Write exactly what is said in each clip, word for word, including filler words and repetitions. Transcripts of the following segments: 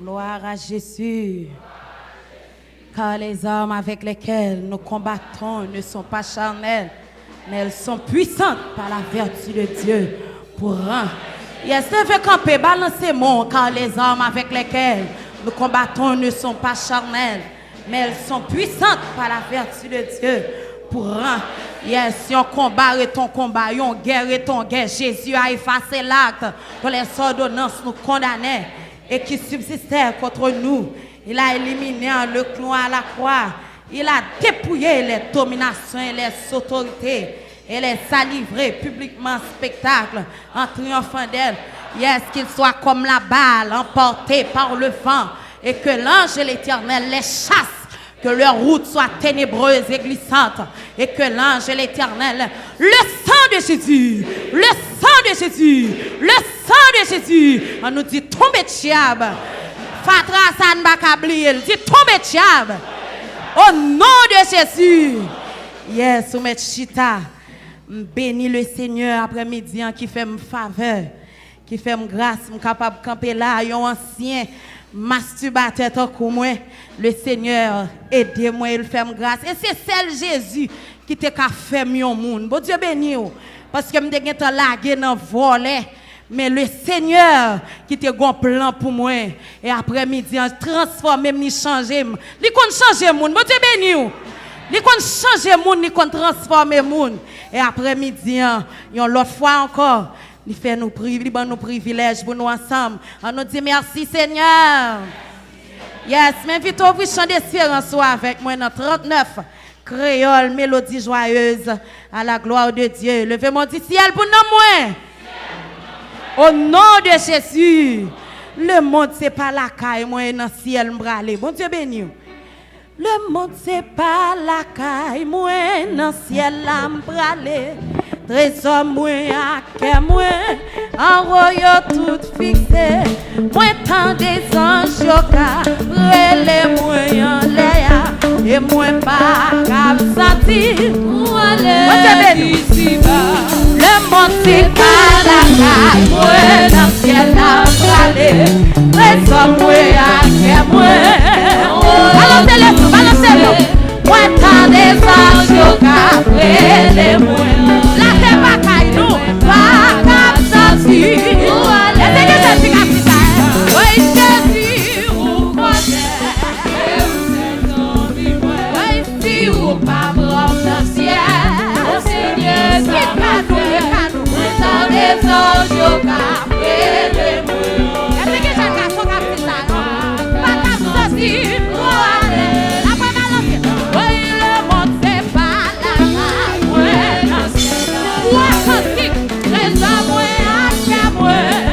Gloire à Jésus. Car les armes avec lesquelles nous combattons ne sont pas charnelles, mais elles sont puissantes par la vertu de Dieu pour rendre. Yes, leve kanpe, balanse men w, car les armes avec lesquelles nous combattons ne sont pas charnelles, mais elles sont puissantes par la vertu de Dieu pour rendre. Yes, yon konba ret yon konba, yon gè ret yon gè. Jésus a effacé l'acte dont les ordonnances nous condamnaient et qui subsistait contre nous. Il a éliminé en le clouant à la croix. Il a dépouillé les dominations et les autorités. Et les a livrés publiquement en spectacle, en triomphant d'elles. Yes, qu'ils soient comme la balle emportée par le vent, et que l'ange de l'Éternel les chasse, que leur route soit ténébreuse et glissante, et que l'ange de l'Éternel, le sang de Jésus, le sang de Jésus, le sang de Jésus, ann nou di tonbe dyab. Fatra sa n pa ka bliye l, di tonbe dyab. Au nom de Jésus. Yes, ou mèt chita. M beni le Senyè aprèmidi an ki fè m favè, ki fè m gras, m kapab kanpe la, yon ansyen mastibatè tankou mwen. Le Senyè ede mwen, e l fè m gras. E se sèl Jezi ki te ka fè m yon moun. Bondye beni w, paske m te gentan lage nan vòlè. Men le Senyè ki te gon plan pou mwen, e aprèmidi an, transfòme m, li chanje m. Li konn chanje moun. Bondye beni w. Li konn chanje moun, li konn transfòme moun. E aprèmidi an, yon lòt fwa ankò, li fè nou pri-, li ban nou privilèj pou nou ansanm. Ann nou di mèsi, Senyè. Yes, m envite w ouvri chan desperans ou avèk mwen nan trannèf. Kreyòl, mélodie joyeuse à la gloire de Dieu. Leve men w, di syèl pou nanm mwen. Au nom de Jésus. Lemonn se pa lakay mwen, e nan syèl m prale. Bondye beni w. Lemonn se pa lakay mwen, nan syèl la m prale. Trezò mwen ak kè mwen, anwo yo tout fikse. Mwen tande zanj yo k ap rele mwen anlè a, e mwen pa ka santi pou ale isi ba. Lemonn se pa lakay mwen, nan syèl la m prale. Trezò mwen ak kè mwen. Balanse letou, balanse letou. Mwen tande zanj yo k ap rele mwen. Latè pa kay nou, pa ka santi. Èske gen Jezi k ap di sa? Woy, Jezi, ou konnen. Woy, si ou pa pran m nan syèl, Senyè, sa pa fè. Mwen tande zanj yo k ap rele mwen. Èske gen jèn gason k ap di sa? Pa t ap soti pou ale. Lapè balanse. Woy, lemonn se pa lakay mwen. Twa kantik. Trezò mwen ak kè mwen.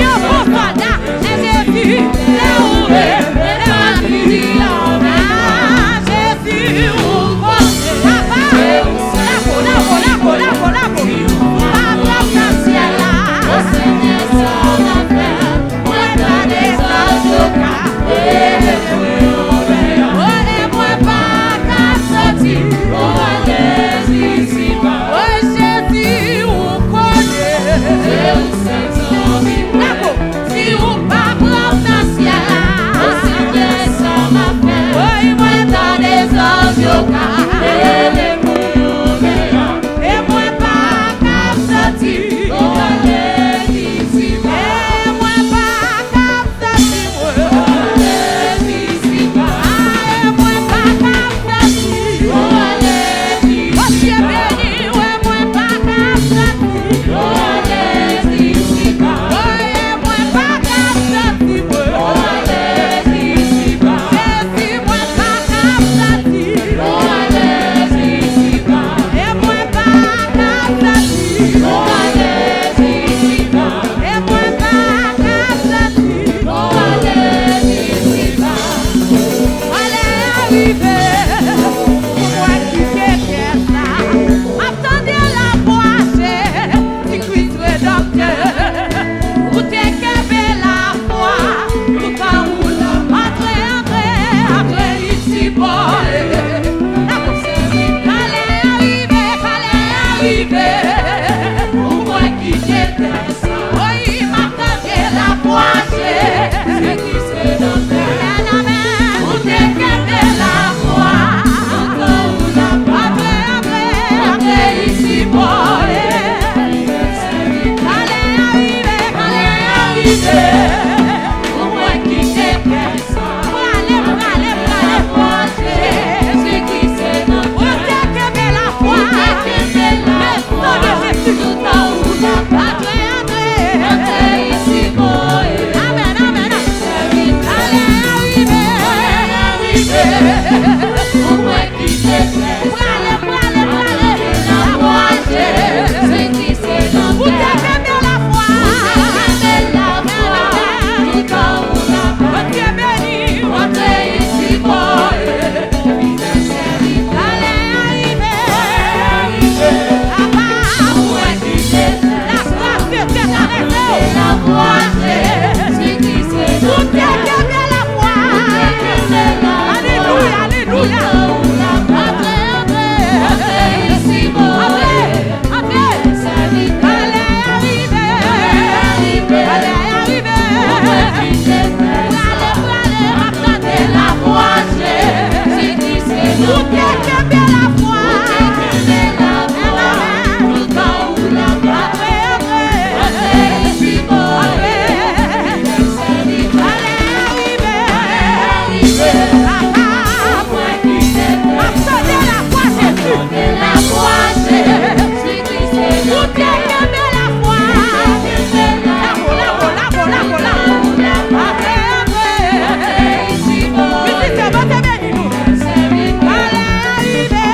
Yo bon sòlda, e Jezi, lè ou rele, lè w ap di, a, Jezi, ou konnen, papa, lago, lago, lago, lago, lago, pa pran nan syèl la. Mwen tande zanj yo ka rele mwen, o, e mwen pa ka santi. O Jezi, ou konnen. Lago, si ou pa pran nan syèl la. Woy, mwen tande zanj yo ka rele mwen, e mwen pa ka santi. E mwen pa ka santi mwen. A, e mwen pa ka santi. Bondye beni w, e mwen pa ka santi. O, e mwen pa ka santi mwen. Jezi, mwen pa ka santi. E mwen pa ka santi. E mwen pa ka santi. Lè a rive pou mwen kite tè sa. M ap tande lavwa Jezi Kris Redanmtè. Ou te kenbe lafwa toutan ou la. Antre, antre, antre isi, bò. Kan lè a rive, kan lè a rive pou mwen kite tè sa. Wi, m ap tande lavwa Jezi Kris Redanmtè. Amèn, amèn. Ou te kenbe lavwa. Antre, antre, antre isi, bò. Kan lè a rive, kan lè a rive pou mwen kite tè sa. Prale, prale, prale, prale. Jezi Kris Redanmtè. Ou te kenbe lafwa. Ou te kenbe lafwa. Le sang de Jésus. Antre, antre. Antre isi, bò. Amèn, amèn. Kan lè a rive. Kan lè a rive pou mwen kite tè sa. Prale, prale, prale. Lavwa Jezi Kris Redanmtè. Ou te kenbe lafwa. Ou te kenbe lafwa. Bondye beni w. Antre isi, bò. Kan lè a rive. Papa, ou wè ki se lavwa Jezi te travèse w. Lavwa Jezi Kris Redanmtè. Ou te kenbe lafwa. Alelouya, alelouya. Antre, antre. Antre, antre. Kan lè a rive. Kan lè a rive. Prale, prale, m ap tande lavwa Jezi Kris Redanmtè. Ou te kenbe lafwa. Ou te kenbe lafwa. Antre, antre. Antre isi, bò. Antre. Kan lè a rive. Papa, m ap tande lavwa Jezi. Lavwa Jezi. Ou te kenbe lafwa. Lago, lago, lago, lago, lago. Antre, antre. Mizisyen, Bondye beni nou. Kan lè a rive.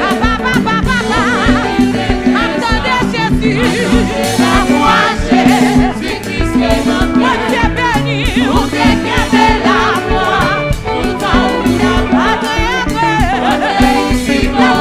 Papa, papa, papa. M ap tande Jezi. Lavwa Jezi. Bondye beni w. Ou te kenbe lafwa. Toutan ou la. Antre, antre. Antre isi, bò.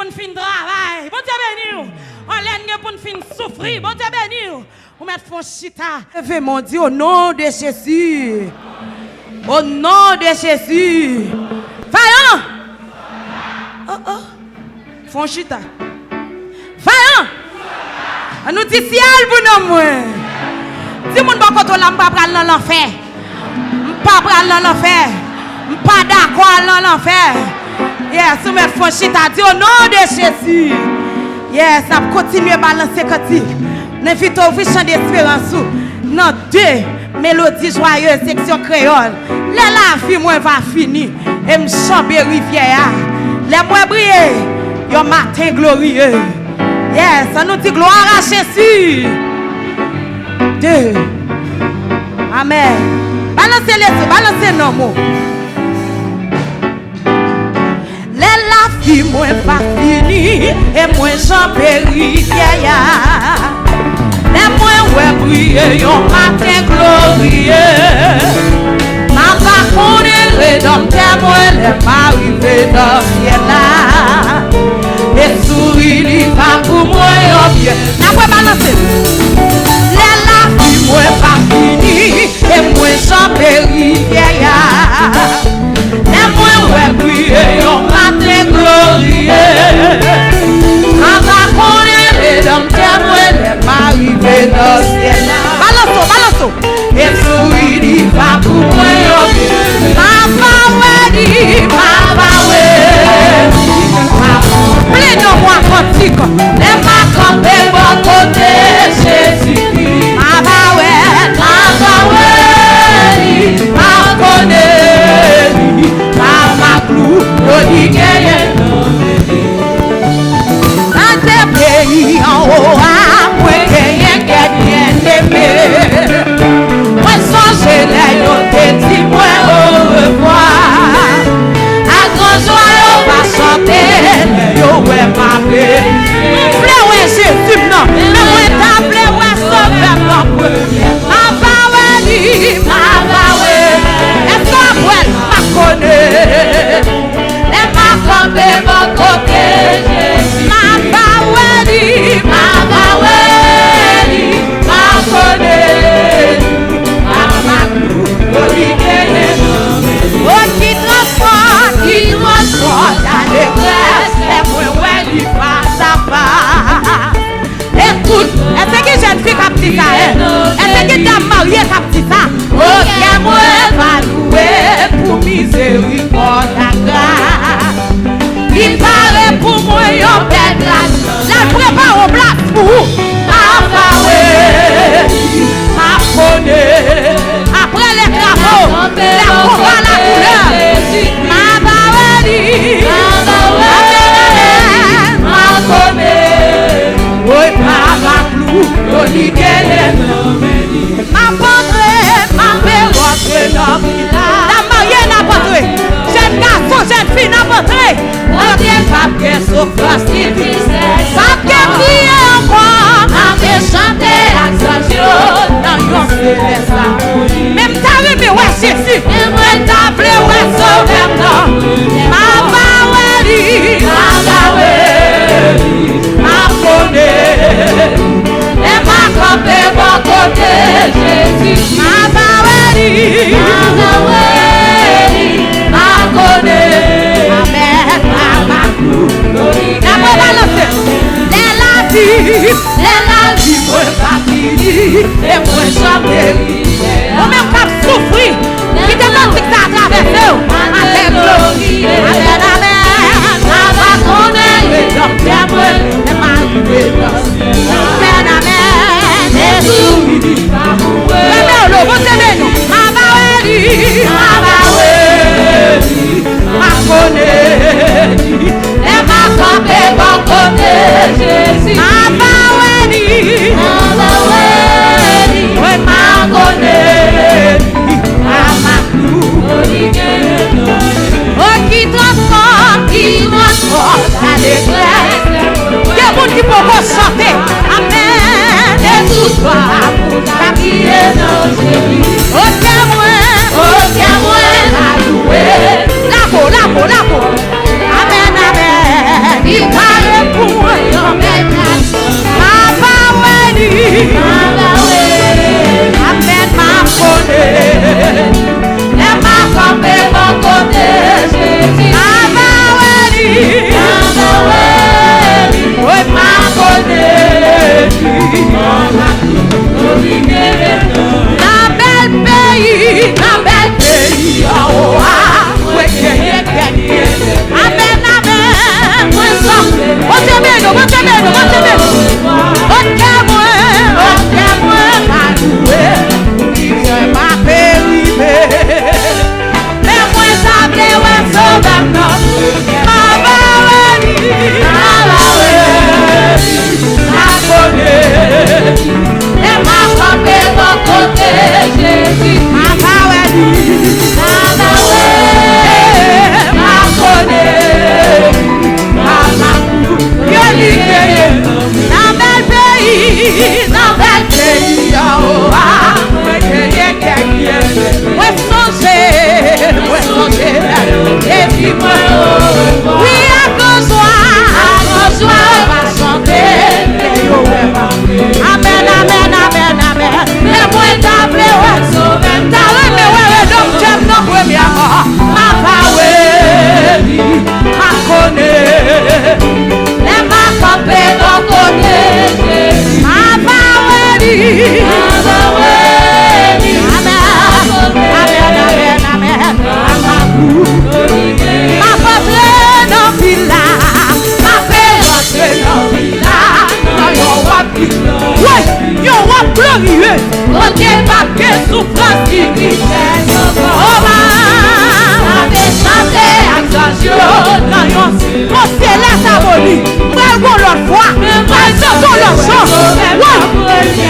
Pou n fin travay, Bondye beni w. Anlè n gen pou n fin soufri, Bondye beni w. Ou mèt fè yon chita. Leve men w, di, au nom de Jésus. Au nom de Jésus. Vayan! Oh, oh. Fè yon chita. Vayan! An nou di syèl pou non mwen. Di moun bò kote w la, m pa pral nan lanfè. M pa pral nan lanfè. M pa dakò al nan lanfè. Yes, ou mèt fè yon chita. Di, au nom de Jésus. Yes, n ap kontinye balanse kantik. N envite w ouvri chan desperans ou nan de Melodi Jwaye, seksyon kreyòl. Lè lavi mwen va fini e m janbe rivyè a, lè mwen briye yon maten gloriye. Yes, an nou di gloire à Jésus. De. Amèn. Balanse lespri, balanse nanm ou. Lè lavi mwen va fini e mwen janbe rivyè a, lè mwen wè briye yon maten gloriye, m a va konnen Redanmtè mwen lè m a rive nan syèl la. E souri li va pou mwen yon byen. N ap rebalanse. Lè lavi mwen va fini e mwen janbe rivyè a, lè mwen wè briye yon maten gloriye, m a va konnen Redanmtè mwen lè m a rive nan syèl la. Balanse w, balanse w. E souri li va pou mwen yon byen. M a va wè li, m a va wè li. Plen non mwen kantik. Lè m a kanpe bò kote Jezi. M a va wè, m a va wè li, m a konnen li, m a va glorifye non li. Nan de peyi anwo a, mwen genyen kè byeneme. Mwen sonje lè yo te di mwen orevwa. A gran jwa yo va chante lè yo wè m ap vini. M vle wè Jezi m nan, men mwen ta vle wè Sovè m nan premye. M a va wè li, m a va wè. Èske w ap wè l? M pa konnen. Lè m a kanpe bò kote Jezi. M a va wè li, m a va wè li, m a konnen li. M a va glorifye non li. O ki transpò, ki transpò, lalegrès, lè mwen wè li fas a fas. Ekout, èske gen jèn fi k ap di sa, en? Èske gen dam marye k ap di sa? O kè mwen va louwe pou mizerikòd ak gras. Li pare pou mwen yon bèl plas. L al prepare yon plas pou ou. M a va wè li, m a konnen. Après les travaux, les combats, la douleur. M a va wè li. Amèn, amèn. M a konnen. Woy, m a va glorifye non. Wi,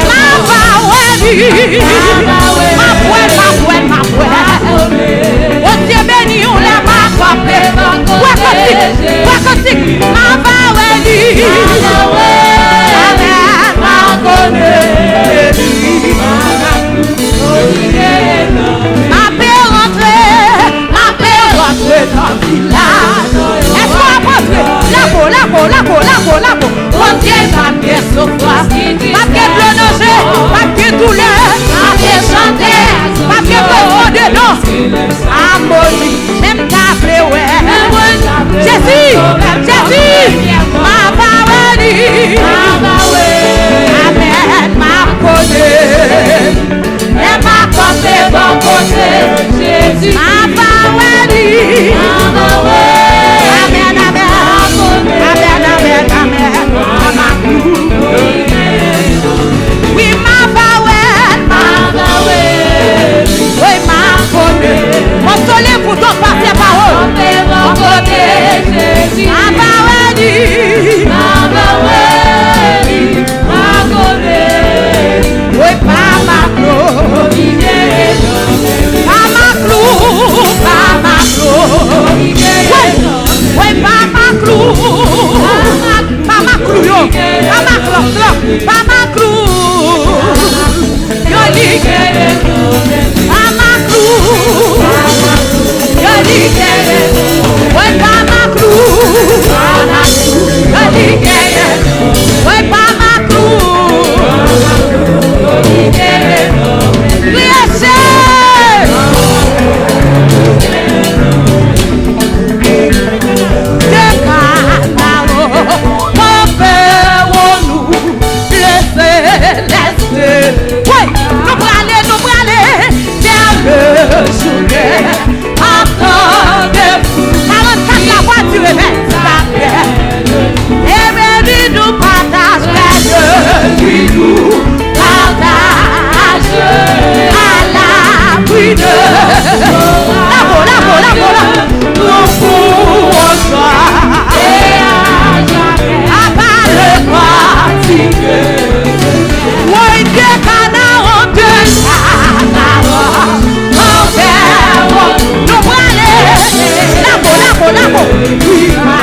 m a pa wè li. M ap wè l, m ap wè l, m ap wè l. Bondye beni w lè m a kanpe. Wè kantik, wè kantik. M a pa wè li. Amèn. M a konnen li. M ape rantre, m ape rantre nan vil la. Èske w ap rantre? Lago, lago, lago, lago, lago. Bondye p ap gen soufrans, p ap gen dlo nan je, p ap gen doulè, m ape chante, p ap gen pèsonn dedan. Amoni, men m ta vle wè. Jezi, Jezi, m a pa wè li. Amèn, m ap konnen. Lè m a kanpe bò kote Jezi. M a pa wè li. Amèn, amèn. Amèn, amèn, amèn. Wi, m a pa wè l. Wi, m a konnen. Mwen sole pou ton pase pawòl. Kanpe bò kote Jezi. M a pa wè li. M a pa wè li. Woy, pa maklo. Pa maklo, pa maklo. Woy, woy, pa maklo. Pa maklo yo. Pa maklo, pa maklo. Yo di, pa maklo. Yo di, woy, pa maklo. Yo di, woy, pa maklo. Kriye se. Te ka paro, kanpe wonou, blese lèste. Wi, nou prale, nou prale. Dènye jounen, an tan de fou. Karannkat la vwa di remèt sa fè. Ebyen, nou pataje. Ebyen, nou pataje. A la pride. Lago, lago, lago, lago. Nou pou yon jwa. A pa le fatige. Woy, de Kanaan, de Kanaan. Anvè, nou prale. Lago, lago, lago. Wi, ma.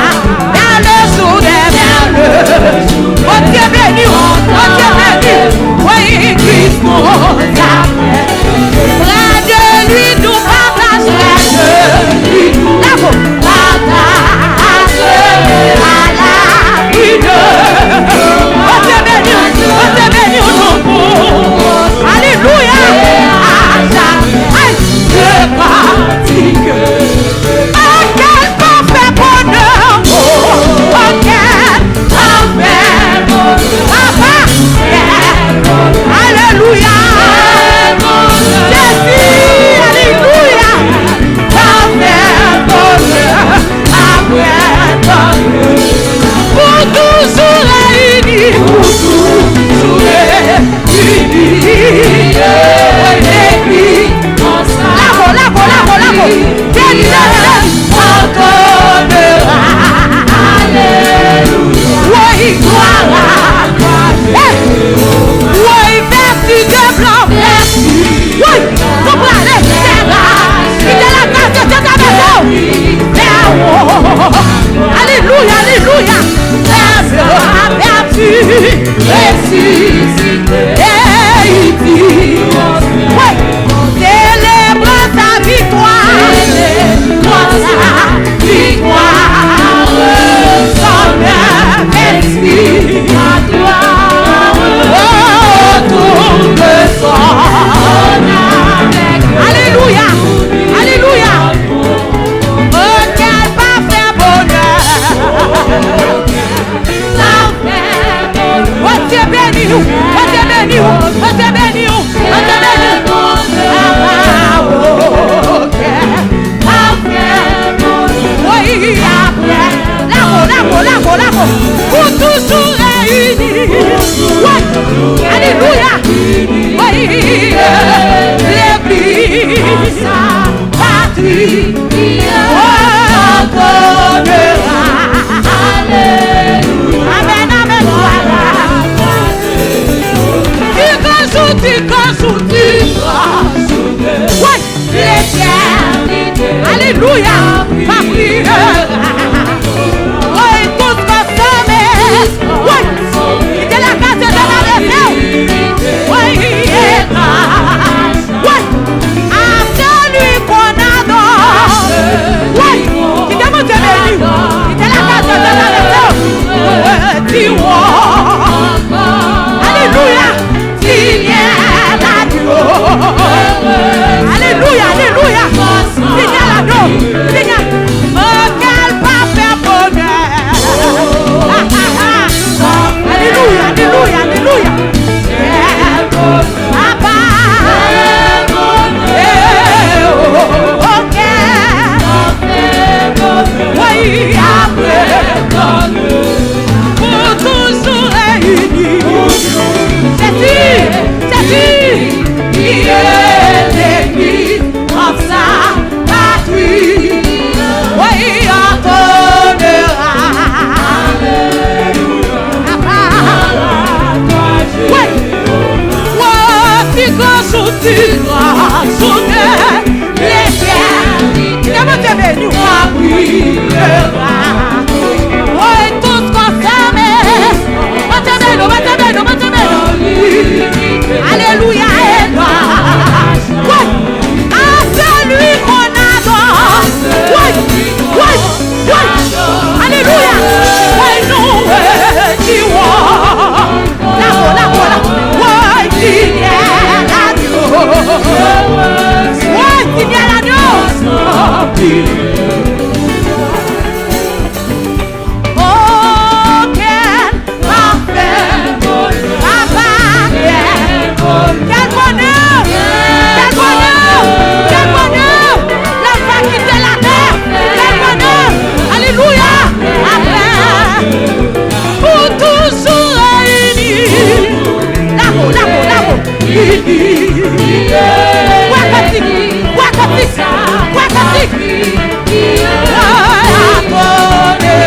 Dènye jou, dènye jou. Bondye beni w, Bondye beni w. Woy, Kris nou sa fè. Prè de li nou pataje. Lago. Pataje a la pride. Bondye beni w, Bondye beni w, nou pou. Alelouya. Ay, se pa. Ankenn pafè bonè, ankenn pafè bonè, papa, alelouya, Jezi, alelouya, pafè bonè, apre bonè, pou toujou reyini, pou toujou reyini. Lago, lago, lago, lago. Dènye antrenè. Alelouya. Woy, glwa. Hey. Woy, vèti de blan. Woy, nou prale. Kite la gras de Dye traverse w. Alelouya, alelouya. Pèp la pèdi. Resisite. E li di, wi, selebre sa viktwa. Selebre sa viktwa. Sonnè, espri, la glwa. Otou de son. Alelouya, alelouya. Ankenn pafè bonè. Bondye beni w, Bondye beni w, Bondye beni w, Bondye beni w. Papa, okenn pafè bonè. Wi, apre. Lago, lago, lago, lago. Pou toujou reyini. Wi. Alelouya. Wi. Legliz. Patri, oh, adonera. Alelouya. Amèn, amèn, vwala. Alelouya! Senyè Lanyo! Alelouya, alelouya! Senyè Lanyo! Senyè! Oh, kèl pafè bonè! Alelouya, alelouya, alelouya! Kèl bonè! Papa! Eh, oh, oh, oh, kèl pafè bonè! Wi, apre pou toujou reyini. Jezi, Jezi, ki elegliz an sa patri. Wi, adonera. Wi, wi, pi gran jou, pi gran jounen. Letènite, ke Bondye beni w. Abrira. Woy, tout konsène. Bondye beni w, Bondye beni w, Bondye beni w. Alelouya, Edwa. Woy, à celui qu'on adore. Woy, woy, woy. Alelouya. Woy, nou, woy, ki wò. Lavo, lavo, lavo. Woy, Senyè Lanyo. Woy, Senyè Lanyo. Oh, kèl pafè, papa, kèl, kèl bonè, kèl bonè, kèl bonè. Lè l va kite latè, kèl bonè. Alelouya. Apre, pou toujou reyini. Lavo, lavo, lavo. Bwè kantik, bwè kantik, bwè kantik. Amèn.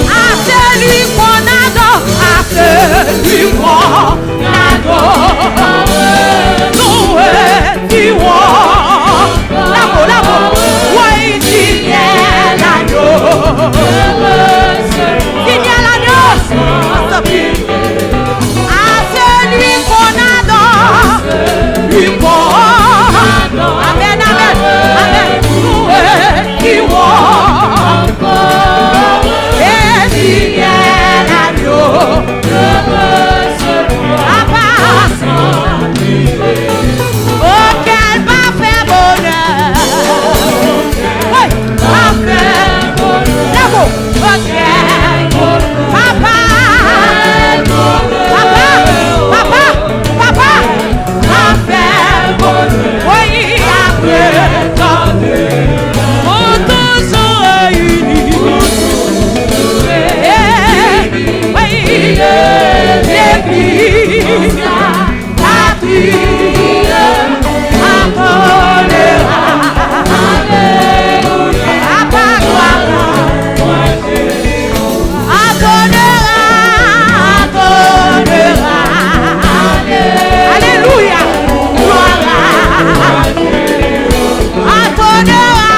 À celui qu'on adore, à celui qu'on adore. Loué, loué. Lavo, lavo. Woy, Senyè Lanyo. Senyè Lanyo. À celui qu'on adore. Lui qu'on adore. Amèn, amèn, amèn. Loué, loué. Eh, Senyè Lanyo. Papa. Oh, kèl pafè bonè. Woy, pafè bonè. Lavo. Oh, kèl papa. Papa, papa, papa. Pafè bonè. Woy, apre. Pou toujou reyini. Eh, woy, legliz. Patri, adonera, alelouya, papa glwa, adonera, adonera, alelouya, glwa. Adonera.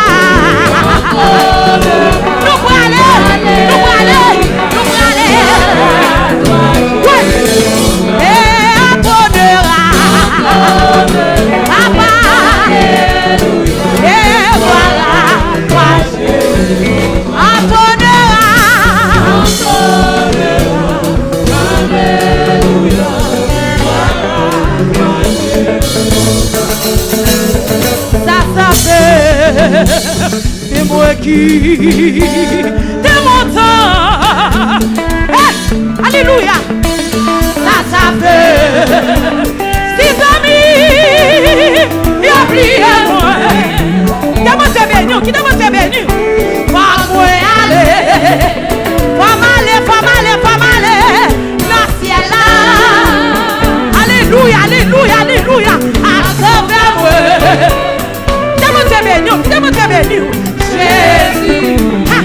Nou prale, nou prale, nou prale. Wi. E adonera. Papa. E vwala. Adonera. Sa, sa fè, se mwen ki te montan. Hey, alelouya. Sa, sa fè, si zanmi yo bliye mwen. Ke Bondye beni w, kite Bondye beni w. Fòk mwen ale. Fò m ale, fò m ale, fò m ale nan syèl la. Alelouya, alelouya, alelouya. Al sove mwen. Ke Bondye beni w, ke Bondye beni w. Jezi. Ha.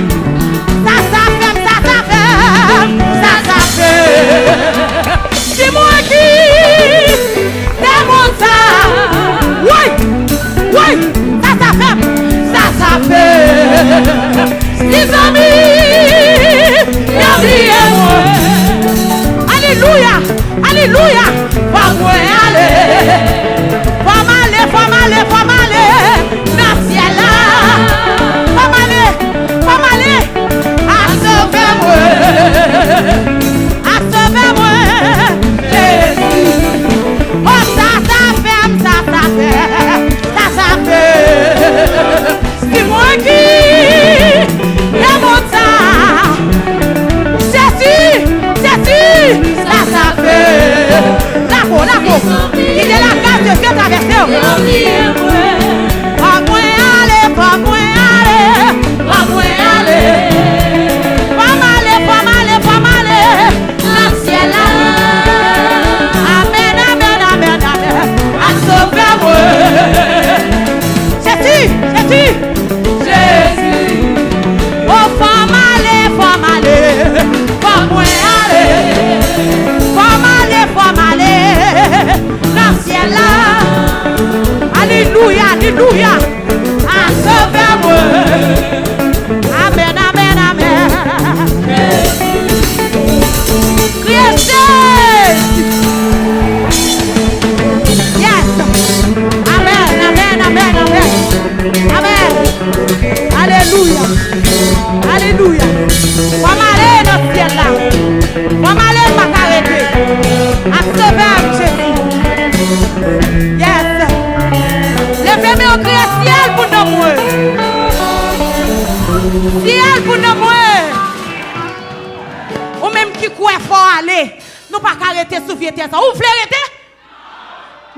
Sa, sa fè m, sa, sa fè m, sa, sa fè m. Se mwen ki te montan. Woy, woy, sa, sa fè m, sa, sa fè m. Si zanmi yo bliye mwen. Alelouya, alelouya. Fò mwen ale. Fò m ale, fò m ale, fò m ale nan syèl la. Alelouya. Fò m ale nan syèl la. Fò m ale, m pa ka rete. A sove m, Jezi. Yes. Leve men w, kriye, syèl pou nanm mwen. Syèl pou nanm mwen. Ou menm ki kwè, fò w ale. Nou pa ka rete sou vye tè sa. Ou vle rete?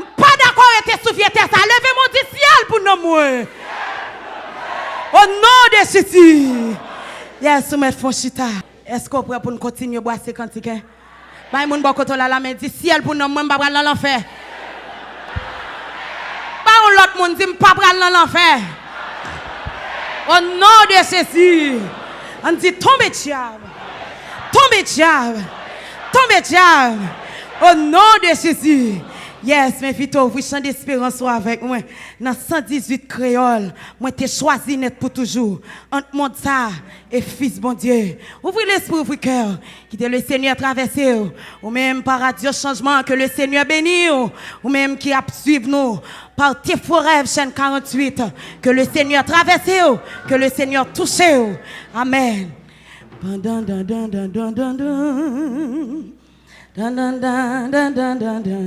M pa dakò rete sou vye tè sa. Leve men w, di syèl pou nanm mwen. O non de Jezi. Yes, ou mèt fè w chita. Èske w prè pou n kontinye bwase kantik, en? Bay moun bò kote w la lamen, di syèl pou nanm mwen, m pa pral nan lanfè. Bay yon lòt moun, di m pa pral nan lanfè. O non de Jezi. Ann di tonbe dyab. Tonbe dyab. Tonbe dyab. O non de Jezi. Yes, m envite w ouvri chan desperans ou avèk mwen. Nan san dizuit kreyòl, mwen te chwazi nèt pou toujou, ant mond sa e Fis Bondye. Ouvri lespri, ouvri kè w. Kite le Senyè travèse w. Ou menm pa radyo chanjman, ke le Senyè beni w. Ou menm ki ap swiv nou pa T F O Rev chèn karanntuit, ke le Senyè travèse w, ke le Senyè touche w. Amèn. Pandan dan dan dan dan dan dan. Dan dan dan dan dan dan dan.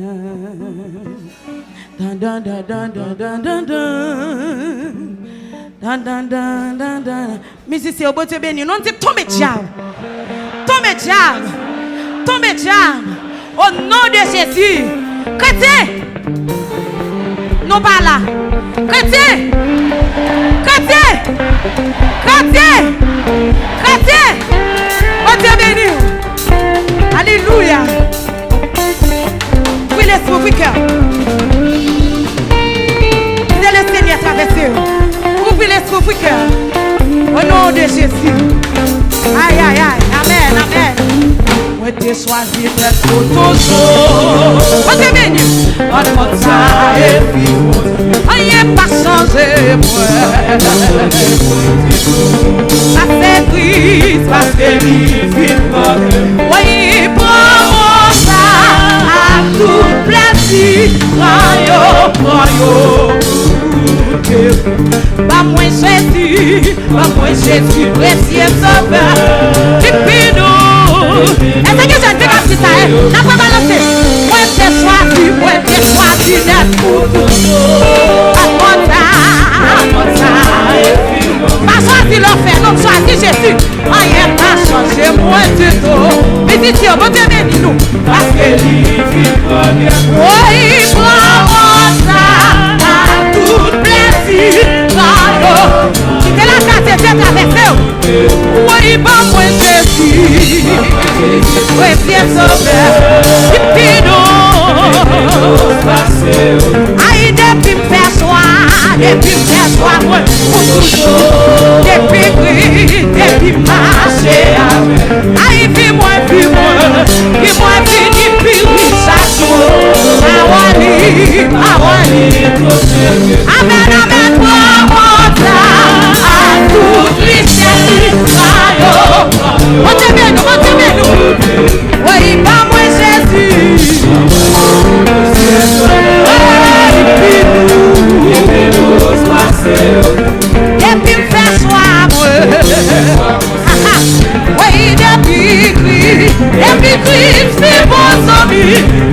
Dan dan dan dan dan dan dan dan. Dan dan dan dan dan. Mizisyen yo, Bondye beni nou. Ann di tonbe dyab. Tonbe dyab. Tonbe dyab. O non de Jezi. Kretyen. Nou pa la. Kretyen. Kretyen. Kretyen. Kretyen. Bondye beni w. Alelouya. Ouvri lespri, ouvri kè. Kite le Senyè travèse w. Ouvri lespri, ouvri kè. O non de Jezi. Ay, ay, ay. Amèn, amèn. Mwen te chwazi nèt pou toujou. Bondye beni w. Ant mond sa e Fis Bondye. Anyen pa chanje mwen. Sa se Kris, paske li vin pran. Wi, pran mond sa ak tout plèzi. Pran yo, pran yo. Ba mwen Jezi. Ban mwen Jezi, presye Sovè, li pi dous. Èske gen jèn fi k ap di sa, en? N ap rebalanse. Mwen te chwazi, mwen te chwazi nèt pou toujou. Ak mond sa, ak mond sa. Pa chwazi lòfè, non, chwazi Jezi. Anyen pa chanje mwen ditou. Mizisyen yo, Bondye beni nou. Paske li vin premye. Woy, pran mond sa ak tout plezi sa yo. Kite lakay Bondye travèse w. Woy, ban mwen Jezi. Premye Sovè. Ki pi dous pase. Ay, depi m fè chwa, depi m fè chwa mwen pou toujou. Depi kri, depi m mache avè. Ay, vi mwen, vi mwen, vi mwen vini pi ri chak jou. Pawòl li, pawòl li. Amèn, amèn, pran mond sa ak tout richès li sa yo. Bondye beni w, Bondye beni w. Woy, ban mwen Jezi. Woy, pi dous. Depi m fè chwa mwen. Woy, depi kri, depi kri, fi bon zanmi.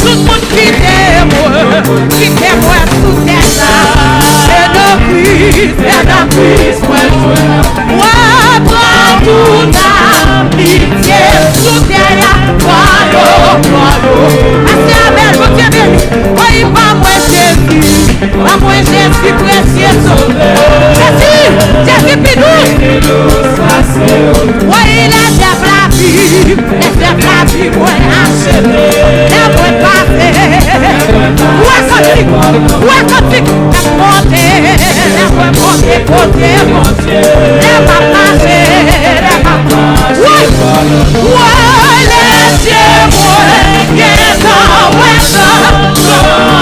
Tout moun kite mwen, kite mwen sou tè sa. Se nan Kris, se nan Kris mwen jwenn. Mwen pran tout apitye sou tè a. Pran yo, pran yo. Pastè Abèl, Bondye beni. Woy, ban mwen Jezi. Ban mwen Jezi, presye Sovè. Jezi, Jezi pi dous. Woy, lè zèv lavi, lè zèv lavi mwen acheve. Lè mwen pase, wè kantik, wè kantik. Lè mwen monte, lè mwen monte kote Bondye. Lè m ap mache, lè m ap mache. Woy, woy, lè zye mwen gentan wè sa.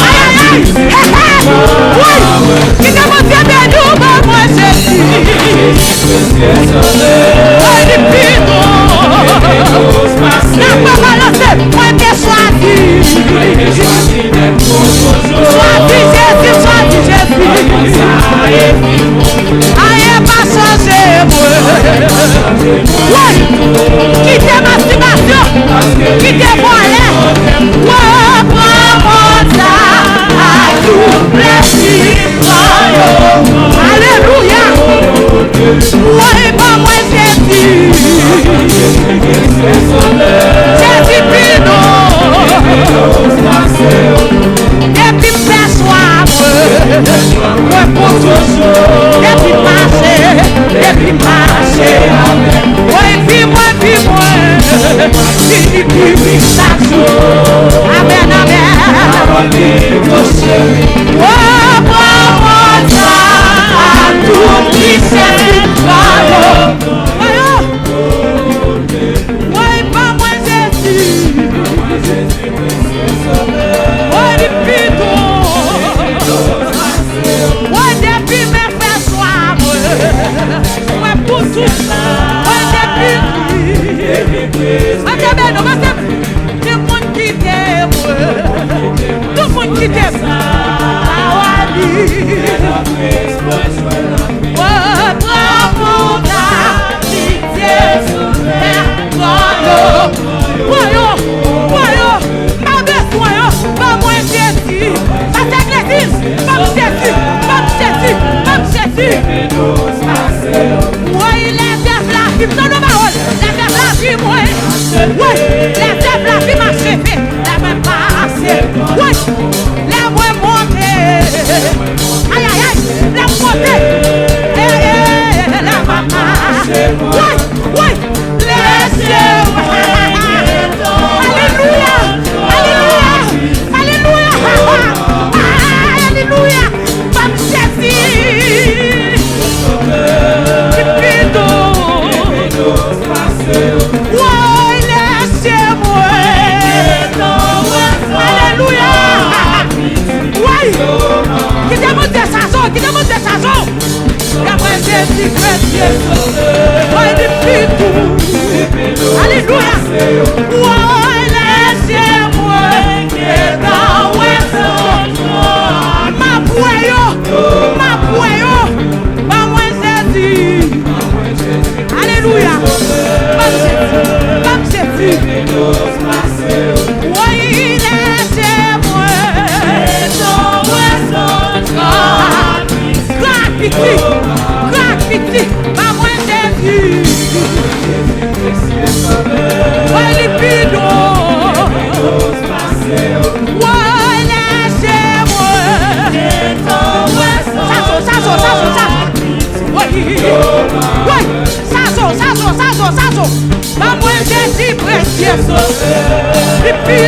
Ay, ay, ay. Hey, hey. Woy. Kite Bondye beni w, ban mwen Jezi. Woy, li pi bon. N ap balanse, mwen te chwazi. Chwazi Jezi, chwazi Jezi. Anyen pa chanje. Chanje mwen. Wi. Kite mastibasyon. Kite vòlè. Repran mòn sa ak tout plezi pa yo. Alelouya. Woy, ban mwen Jezi. Jezi pi bon. Depi m fè chwa mwen, mwen pou toujou. Depi m mache, depi m mache. Woy, vi mwen, vi mwen, vini pi ri chak jou. Amèn, amèn. Repran mòn sa ak tout richès li ba yo. Woy, ban mwen Jezi. Woy, li pi bon. Woy, depi m fè chwa mwen, mwen pou tout. Woy, depi. Antre beni, antre. Tout moun kite mwen. Tout moun kite mwen. Pawòl li. Repran mòn sa. Pitye sou tè, pran yo. Pran yo, pran yo. M pa bezwen yo. Ban mwen Jezi. Pastè Clézis, ban m Jezi, ban m Jezi, ban m Jezi. Woy, lè zèv lavi m, tande pawòl. Lè zèv lavi mwen. Woy, lè zèv lavi m acheve. Lè mwen pase. Woy, lè mwen monte. Ay, ay, ay, lè m monte. Eh, eh, lè m mache. Woy, woy, lè je. Alelouya, alelouya, alelouya, alelouya. Ban m Jezi. Ki pi dous. Woy, lè je mwen. Alelouya. Woy. Kite Bondye chaje w, kite Bondye chaje w. Daprè Jezi Kris, woy, li pi dous. Alelouya. Woy, lè je mwen. M ap wè yo, m ap wè yo. Ban mwen Jezi. Alelouya. Ban m Jezi. Ban m Jezi. Woy, lè je mwen. Gran ak piti. Gran ak piti. Ban mwen Jezi. Woy, li pi dous. Woy, lè je mwen. Chaje w, chaje w, chaje w, chaje w. Woy. Woy. Chaje w, chaje w, chaje w, chaje w. Ban mwen Jezi presye. Li pi